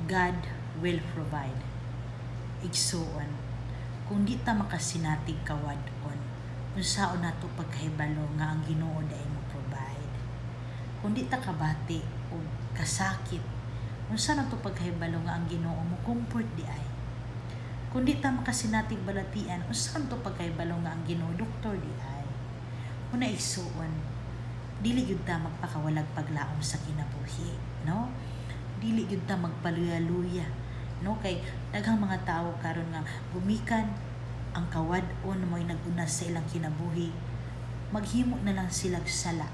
God will provide. Igsuon, kung di ta makasinatig kawad-on, unsaon nato pagkahibalo nga ang Ginoo diay mo provide? Kung di ta kabati og kasakit, unsa nato pagkahibalo nga ang Ginoo mo comfort diay? Kung di ta makasinatig balatian, unsa nato pagkahibalo nga ang Ginoo doktor diay? Una, igsuon, dili gyud ta magpakawalag paglaom sa kinabuhi, no? Dili gyud ta magpaluya-luya, no? Kay daghang mga tawo karon nga gumikan ang kawad-on mo'y nag-una sa ilang kinabuhi, maghimo na lang sila sala.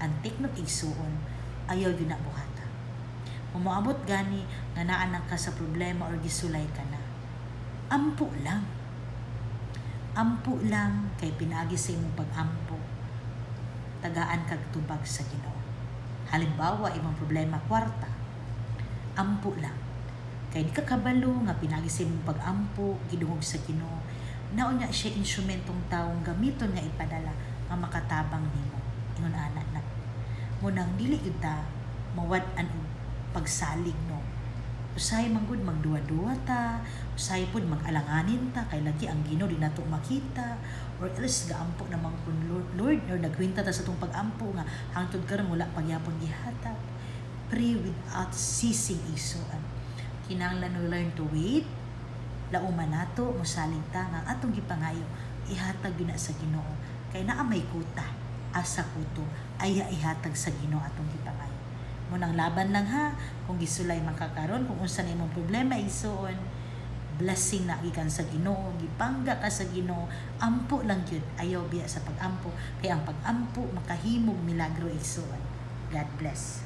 Antik no, igsuon, ayaw gyud na buhata. Kung moabot gani nga naa na ka sa problema or gisulay ka na, ampo lang. Ampo lang kay pinaagi sa imong pag-ampo, tagaan kag tubag sa Ginoo. Halimbawa, imong problema kwarta, ampo lang. Kay di ka kabalo nga pinaagi sa imong pag-ampo, gidungog sa Ginoo. Naunya siya instrumentong tawong gamiton nga ipadala nga makatabang nimo. Ingon ana na. Munang dili gyud ta mawad-an og pagsalig, no? Usahay man gud magduwa-duwa ta, usahay pud mag-alanganin ta kay lagi ang Ginoo di nato makita, or else gaampo naman kun Lord, Lord, or nagkwenta ta sa atong pag-ampo nga hangtod karon wala pagyapon gihatag. Pray without ceasing, igsuon. Kinahanglan we learn to wait. Lauman nato, mosalig ta nga ang atong gipangayo ihatag gyud na sa Ginoo kay naa may kuta asa kuto ay ihatag sa Ginoo atong gipangayo. Munang laban lang ha. Kung gisulay man ka karon, kung unsa na imong problema, igsuon, blessing na gikan sa Ginoo, gipangga ka sa Ginoo. Ampo lang gyud, ayaw biya sa pag-ampo kay ang pag-ampo makahimog milagro, igsuon. God bless.